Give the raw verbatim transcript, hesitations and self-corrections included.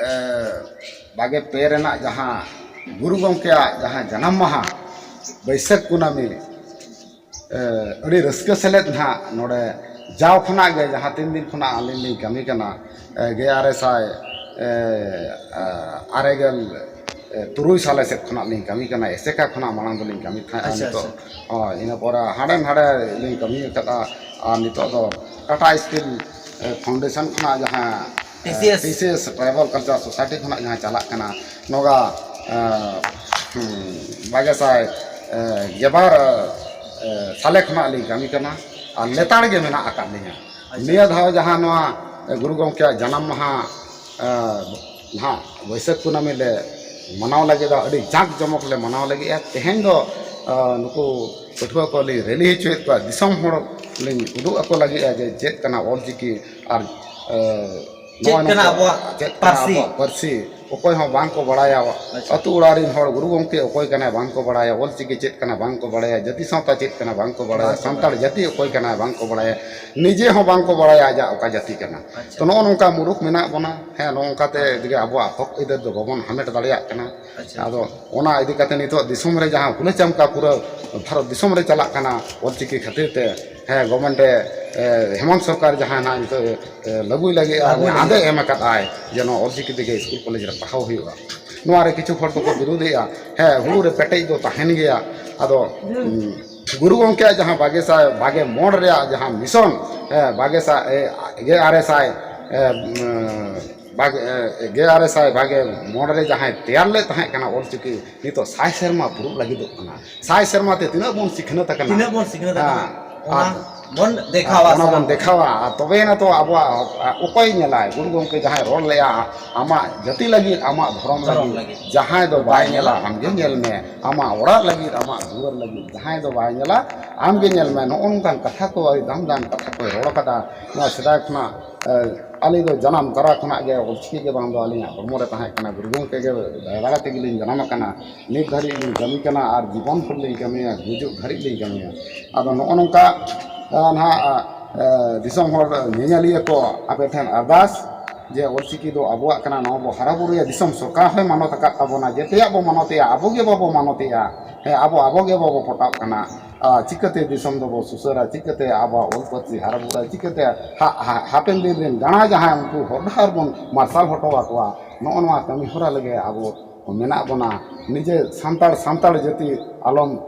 ᱮ, ᱵᱟᱜᱮ ᱯᱮ ᱨᱮᱱᱟᱜ ᱡᱟᱦᱟᱸ ᱜᱩᱨᱩ ᱜᱚᱢᱠᱮᱭᱟᱜ ᱡᱟᱦᱟᱸ ᱡᱟᱱᱟᱢ ᱢᱟᱦᱟ, ᱵᱟᱹᱭᱥᱟᱹᱠᱷ ᱠᱩᱱᱟᱹᱢᱤ, ᱮ, ᱟᱹᱰᱤ ᱨᱟᱹᱥᱠᱟᱹ ᱥᱮᱞᱮᱫ ᱱᱟᱦᱟᱜ ᱱᱚᱰᱮ ᱡᱟᱣ ᱠᱷᱚᱱᱟᱜ ᱜᱮ, ᱡᱟᱦᱟᱸ ᱛᱤᱱ ᱫᱤᱱ ᱠᱷᱚᱱᱟᱜ ᱟᱹᱞᱤᱧ ᱞᱤᱧ ᱠᱟᱹᱢᱤ ᱠᱟᱱᱟ, ᱮ, ᱜᱮᱞ ᱟᱨᱮ ᱥᱟᱭ, ᱮ, ᱮ, ᱟᱨᱮ ᱜᱮᱞ ᱛᱩᱨᱩᱭ ᱥᱟᱞᱮ ᱥᱮᱫ ᱠᱷᱚᱱᱟᱜ ᱞᱤᱧ ᱠᱟᱹᱢᱤ ᱠᱟᱱᱟ, ᱮᱥᱮᱠᱟ ᱠᱷᱚᱱᱟᱜ ᱢᱟᱲᱟᱝ ᱫᱚᱞᱤᱧ ᱠᱟᱹᱢᱤ ᱛᱟᱦᱮᱸᱫ᱾ ᱟᱪᱪᱷᱟ, ᱱᱤᱛᱚᱜ, ᱟᱪᱪᱷᱟ᱾ ᱦᱳᱭ, ᱤᱱᱟᱹ ᱯᱚᱨᱮ ᱦᱟᱸᱰᱮ ᱱᱟᱰᱮ ᱞᱤᱧ ᱠᱟᱹᱢᱤ ᱟᱠᱟᱫᱼᱟ᱾ ᱟᱨ ᱱᱤᱛᱚᱜ ᱫᱚ ᱴᱟᱴᱟ ᱥᱴᱤᱞ, ᱮ, ᱯᱷᱟᱣᱩᱱᱰᱮᱥᱚᱱ ᱠᱷᱚᱱᱟᱜ ᱡᱟᱦᱟᱸ, ᱮ, T C S. T C S tribal culture society ᱠᱷᱚᱱᱟᱜ ᱡᱟᱦᱟᱸ ᱪᱟᱞᱟᱜ ᱠᱟᱱᱟ, ᱱᱚᱜᱟ, ᱮ, ᱦᱩᱸ, ᱵᱟᱜᱮ ᱥᱟᱭ, ᱮ, ᱜᱮᱵᱟᱨ, ᱮ, ᱥᱟᱞᱮ ᱠᱷᱚᱱᱟᱜ ᱞᱤᱧ ᱠᱟᱹᱢᱤ ᱠᱟᱱᱟ᱾ ᱟᱨ ᱞᱮᱛᱟᱲ ᱜᱮ ᱢᱮᱱᱟᱜ ᱟᱠᱟᱫ ᱞᱤᱧᱟ᱾ ᱟᱪᱪᱷᱟ᱾ ᱱᱤᱭᱟᱹ ᱫᱷᱟᱣ ᱡᱟᱦᱟᱸ ᱱᱚᱣᱟ, ᱮ, ᱜᱩᱨᱩ ᱜᱚᱢᱠᱮᱭᱟᱜ ᱡᱟᱱᱟᱢ ᱢᱟᱦᱟ, ᱮ, ᱱᱟᱦᱟᱜ ᱵᱟᱹᱭᱥᱟᱹᱠᱷ ᱠᱩᱱᱟᱹᱢᱤ ᱞᱮ ᱢᱟᱱᱟᱣ ᱞᱟᱹᱜᱤᱫ, ᱟᱹᱰᱤ ᱡᱟᱸᱠ ᱡᱚᱢᱚᱠ ᱞᱮ ᱢᱟᱱᱟᱣ ᱞᱟᱹᱜᱤᱫᱼᱟ᱾ ᱛᱮᱦᱮᱧ ᱫᱚ, ᱮ, ᱱᱩᱠᱩ ᱯᱟᱹᱴᱷᱩᱣᱟᱹ ᱠᱚ ᱞᱤᱧ ᱨᱮᱞᱤ ᱦᱚᱪᱚᱭᱮᱫ ᱠᱚᱣᱟ, ᱫᱤᱥᱚᱢ ᱦᱚᱲ ᱞᱤᱧ ᱩᱫᱩᱜ ᱟᱠᱚ ᱞᱟᱹᱜᱤᱫᱼᱟ ᱡᱮ ᱪᱮᱫ ᱠᱟᱱᱟ ᱚᱞᱪᱤᱠᱤ ᱟᱨ, ᱮ, ᱪᱮᱫ ᱱᱚᱜᱼᱚᱭ ᱠᱟᱱᱟ ᱱᱚᱝᱠᱟ ᱟᱵᱚᱣᱟᱜ ᱪᱮᱫ ᱠᱟᱱᱟ ᱯᱟᱹᱨᱥᱤ? ᱟᱵᱚᱣᱟᱜ ᱯᱟᱹᱨᱥᱤ᱾ ᱚᱠᱚᱭ ᱦᱚᱸ ᱵᱟᱝ ᱠᱚ ᱵᱟᱲᱟᱭᱟ᱾ ᱟᱪᱪᱷᱟ᱾ ᱟᱹᱛᱩ ᱚᱲᱟᱜ ᱨᱤᱱ ᱦᱚᱲ ᱜᱩᱨᱩ ᱜᱚᱢᱠᱮ ᱚᱠᱚᱭ ᱠᱟᱱᱟᱭ ᱵᱟᱝ ᱠᱚ ᱵᱟᱲᱟᱭᱟ, ᱚᱞᱪᱤᱠᱤ ᱪᱮᱫ ᱠᱟᱱᱟ ᱵᱟᱝ ᱠᱚ ᱵᱟᱲᱟᱭᱟ, ᱡᱟᱹᱛᱤ ᱥᱟᱶᱛᱟ ᱪᱮᱫ ᱠᱟᱱᱟ ᱵᱟᱝ ᱠᱚ ᱵᱟᱲᱟᱭᱟ, ᱵᱟᱝ ᱠᱚ ᱥᱟᱱᱛᱟᱲ ᱵᱟᱲᱟᱭᱟ᱾ ᱡᱟᱹᱛᱤ ᱚᱠᱚᱭ ᱠᱟᱱᱟᱭ ᱵᱟᱝ ᱠᱚ ᱵᱟᱲᱟᱭᱟ, ᱱᱤᱡᱮ ᱦᱚᱸ ᱵᱟᱝ ᱠᱚ ᱵᱟᱲᱟᱭᱟ ᱟᱡᱟᱜ ᱚᱠᱟ ᱡᱟᱹᱛᱤ ᱠᱟᱱᱟ᱾ ᱟᱪᱪᱷᱟ᱾ ᱛᱚ, ᱱᱚᱜᱼᱚ ᱱᱚᱝᱠᱟ ᱢᱩᱨᱩᱠ ᱢᱮᱱᱟᱜ ᱵᱚᱱᱟ᱾ ᱦᱮᱸ, ᱱᱚᱜᱼᱚ ᱱᱚᱝᱠᱟ ᱛᱮ ᱛᱮᱜᱮ ᱟᱵᱚᱣᱟᱜ ᱦᱚᱠ ᱟᱹᱭᱫᱟᱹᱨ ᱫᱚ ᱵᱟᱵᱚᱱ ᱦᱟᱢᱮᱴ ᱫᱟᱲᱮᱭᱟᱜ ᱠᱟᱱᱟ᱾ ᱟᱪᱪᱷᱟ᱾ ᱟᱫᱚ ᱚᱱᱟ ᱤᱫᱤ ᱠᱟᱛᱮ ᱱᱤᱛᱚᱜ ᱫᱤᱥᱚᱢ ᱨᱮ ᱡᱟᱦᱟᱸ ᱦᱩᱞᱟᱹ ᱪᱟᱢᱠᱟ ᱯᱩᱨᱟᱹ ᱵᱷᱟᱨᱚᱛ ᱫᱤᱥᱚᱢ ᱨᱮ ᱪᱟᱞᱟᱜ ᱠᱟᱱᱟ ᱚᱞᱪᱤᱠᱤ ᱠᱷᱟᱹᱛᱤᱨ ᱛᱮ, ᱦᱮᱸ, ᱜᱚᱵᱷᱢᱮᱱᱴ ᱨᱮ, ᱮ, ᱦᱮᱢᱚᱱᱛ ᱥᱚᱨᱠᱟᱨ ᱡᱟᱦᱟᱸ ᱱᱟᱜ ᱱᱤᱛᱚᱜ, ᱮ, ᱞᱟᱹᱜᱩᱭ ᱞᱟᱹᱜᱤᱫ ᱟᱨ ᱞᱟᱹᱜᱩᱭ ᱟᱸᱫᱮ ᱞᱟᱹᱜᱤᱫ᱾ ᱮᱢ ᱟᱠᱟᱫ ᱟᱭ ᱡᱮ ᱱᱚᱣᱟ ᱚᱞᱪᱤᱠᱤ ᱛᱮᱜᱮ ᱥᱠᱩᱞ ᱠᱚᱞᱮᱡᱽ ᱨᱮ ᱯᱟᱲᱦᱟᱣ ᱦᱩᱭᱩᱜᱼᱟ᱾ ᱱᱚᱣᱟ ᱨᱮ ᱠᱤᱪᱷᱩ ᱦᱚᱲ ᱫᱚᱠᱚ ᱵᱤᱨᱳᱫᱮᱜᱼᱟ᱾ ᱦᱮᱸ, ᱦᱩᱲᱩ ᱨᱮ ᱯᱮᱴᱮᱡ ᱫᱚ ᱛᱟᱦᱮᱱ ᱜᱮᱭᱟ᱾ ᱟᱫᱚ, ᱦᱩᱸ, ᱜᱩᱨᱩ ᱜᱚᱢᱠᱮᱭᱟᱜ ᱡᱟᱦᱟᱸ ᱵᱟᱜᱮ ᱥᱟᱭ ᱵᱟᱜᱮ ᱢᱚᱬ ᱨᱮᱭᱟᱜ ᱡᱟᱦᱟᱸ ᱢᱤᱥᱚᱱ, ᱦᱮᱸ, ᱵᱟᱜᱮ ᱥᱟᱭ, ᱮ, ᱜᱮ ᱟᱨᱮ ᱥᱟᱭ, ᱮ, ᱩᱸ, ᱵᱟᱜᱮ, ᱮ, ᱜᱮ ᱟᱨᱮ ᱥᱟᱭ ᱵᱟᱜᱮ ᱢᱚᱬ ᱨᱮ ᱡᱟᱦᱟᱸᱭ ᱛᱮᱭᱟᱨ ᱞᱮᱫ ᱛᱟᱦᱮᱸ ᱠᱟᱱᱟ ᱚᱞᱪᱤᱠᱤ, ᱱᱤᱛᱚᱜ ᱥᱟᱭ ᱥᱮᱨᱢᱟ ᱯᱩᱨᱩᱜ ᱞᱟᱹᱜᱤᱫᱚᱜ ᱠᱟᱱᱟ᱾ ᱥᱟᱭ ᱥᱮᱨᱢᱟ ᱛᱮ ᱛᱤᱱᱟᱹᱜ ᱵᱚᱱ ᱥᱤᱠᱷᱱᱟᱹᱛ ᱟᱠᱟᱱᱟ? ᱛᱤᱱᱟᱹᱜ ᱵᱚᱱ ᱥᱤᱠᱷᱱᱟᱹᱛ ᱟᱠᱟᱱᱟ? ᱦᱮᱸ᱾ ᱚᱱᱟ ᱟᱨ ᱵᱚᱱ ᱫᱮᱠᱷᱟᱣᱟ ᱚᱱᱟ ᱵᱚᱱ ᱥᱟᱱᱟᱢ᱾ ᱫᱮᱠᱷᱟᱣᱟ᱾ ᱟᱨ ᱛᱚᱵᱮᱭᱮᱱᱟ ᱛᱚ ᱟᱵᱚᱣᱟᱜ, ᱚᱠᱚᱭ ᱧᱮᱞᱟᱭ? ᱜᱩᱨᱩ ᱜᱚᱢᱠᱮ ᱡᱟᱦᱟᱸᱭ ᱨᱚᱲ ᱞᱮᱜᱼᱟ, ᱟᱢᱟᱜ ᱡᱟᱹᱛᱤ ᱞᱟᱹᱜᱤᱫ, ᱟᱢᱟᱜ ᱫᱷᱚᱨᱚᱢ ᱫᱷᱚᱨᱚᱢ ᱞᱟᱹᱜᱤᱫ, ᱞᱟᱹᱜᱤᱫ᱾ ᱡᱟᱦᱟᱸᱭ ᱫᱚ ᱵᱟᱭ ᱧᱮᱞᱟ, ᱟᱢᱜᱮ ᱧᱮᱞ ᱢᱮ᱾ ᱟᱢᱟᱜ ᱚᱲᱟᱜ ᱞᱟᱹᱜᱤᱫ, ᱟᱢᱟᱜ ᱫᱩᱣᱟᱹᱨ ᱞᱟᱹᱜᱤᱫ, ᱡᱟᱦᱟᱸᱭ ᱫᱚ ᱵᱟᱭ ᱧᱮᱞᱟ, ᱟᱢᱜᱮ ᱧᱮᱞ ᱢᱮ᱾ ᱱᱚᱜᱼᱚ ᱱᱚᱝᱠᱟᱱ ᱠᱟᱛᱷᱟ ᱠᱚ, ᱟᱹᱰᱤ ᱫᱟᱢ ᱫᱟᱢ ᱠᱟᱛᱷᱟ ᱠᱚᱭ ᱨᱚᱲ ᱠᱟᱫᱟ᱾ ᱱᱚᱣᱟ ᱥᱮᱫᱟᱭ ᱠᱷᱚᱱᱟᱜ, ᱮ, ᱟᱹᱞᱤᱧ ᱫᱚ ᱡᱟᱱᱟᱢ ᱛᱚᱨᱟ ᱠᱷᱚᱱᱟᱜ ᱜᱮ ᱚᱞᱪᱤᱠᱤ ᱜᱮ ᱵᱟᱝ ᱫᱚ ᱟᱹᱞᱤᱧᱟᱜ ᱦᱚᱲᱢᱚ ᱨᱮ ᱛᱟᱦᱮᱸ ᱠᱟᱱᱟ᱾ ᱜᱩᱨᱩ ᱜᱚᱢᱠᱮ ᱜᱮ ᱫᱟᱭᱟ ᱫᱟᱲᱮ ᱛᱮᱜᱮ ᱞᱤᱧ ᱡᱟᱱᱟᱢ ᱟᱠᱟᱱᱟ᱾ ᱱᱤᱛ ᱫᱷᱟᱹᱨᱤᱡ ᱞᱤᱧ ᱠᱟᱹᱢᱤ ᱠᱟᱱᱟ ᱟᱨ ᱡᱤᱵᱚᱱ ᱵᱷᱳᱨ ᱞᱤᱧ ᱠᱟᱹᱢᱤᱭᱟ, ᱜᱩᱡᱩᱜ ᱫᱷᱟᱹᱨᱤᱡ ᱞᱤᱧ ᱠᱟᱹᱢᱤᱭᱟ᱾ ᱟᱫᱚ ᱱᱚᱜᱼᱚ ᱱᱚᱝᱠᱟ, ᱮ, ᱱᱟᱦᱟᱜ, ᱮ, ᱫᱤᱥᱚᱢ ᱦᱚᱲ ᱧᱮᱧᱮᱞᱤᱭᱟᱹ ᱠᱚ ᱟᱯᱮ ᱴᱷᱮᱱ ᱟᱨᱫᱟᱥ, ᱡᱮ ᱚᱞᱪᱤᱠᱤ ᱫᱚ ᱟᱵᱚᱣᱟᱜ ᱠᱟᱱᱟ, ᱱᱚᱣᱟ ᱵᱚ ᱦᱟᱨᱟ ᱵᱩᱨᱩᱭᱟ, ᱫᱤᱥᱚᱢ ᱥᱚᱨᱠᱟᱨ ᱦᱚᱸᱭ ᱢᱟᱱᱚᱛ ᱟᱠᱟᱫ ᱛᱟᱵᱚᱱᱟ, ᱡᱮᱛᱮᱭᱟᱜ ᱵᱚ ᱢᱟᱱᱚᱛᱮᱭᱟ, ᱟᱵᱚ ᱜᱮ ᱵᱟᱵᱚ ᱢᱟᱱᱚᱛᱮᱭᱟ, ᱦᱮᱸ, ᱟᱵᱚ, ᱟᱵᱚ ᱜᱮ ᱵᱟᱵᱚ ᱯᱚᱴᱟᱜ ᱠᱟᱱᱟ᱾ ᱟᱨ ᱪᱤᱠᱟᱹᱛᱮ ᱫᱤᱥᱚᱢ ᱫᱚᱵᱚ ᱥᱩᱥᱟᱹᱨᱟ, ᱪᱤᱠᱟᱹᱛᱮ ᱟᱵᱚᱣᱟᱜ ᱚᱞ ᱯᱟᱹᱨᱥᱤ ᱦᱟᱨᱟ ᱵᱩᱨᱩᱜᱼᱟ, ᱪᱤᱠᱟᱹᱛᱮ ᱦᱟ-, ᱦᱟ-, ᱦᱟᱯᱮᱱ ᱫᱤᱱ ᱨᱮᱱ ᱡᱟᱦᱟᱸᱭ ᱡᱟᱦᱟᱸᱭ ᱩᱱᱠᱩ ᱦᱚᱨ ᱰᱟᱦᱟᱨ ᱵᱚᱱ ᱢᱟᱨᱥᱟᱞ ᱦᱚᱴᱚ ᱟᱠᱚᱣᱟ, ᱱᱚᱜᱼᱚ ᱱᱚᱣᱟ ᱠᱟᱹᱢᱤ ᱦᱚᱨᱟ ᱞᱟᱹᱜᱤᱫ ᱟᱵᱚ ᱢᱮᱱᱟᱜ ᱵᱚᱱᱟ᱾ ᱱᱤᱡᱮ ᱥᱟᱱᱛᱟᱲ, ᱥᱟᱱᱛᱟᱲ ᱡᱟᱹᱛᱤ ᱟᱞᱚᱢ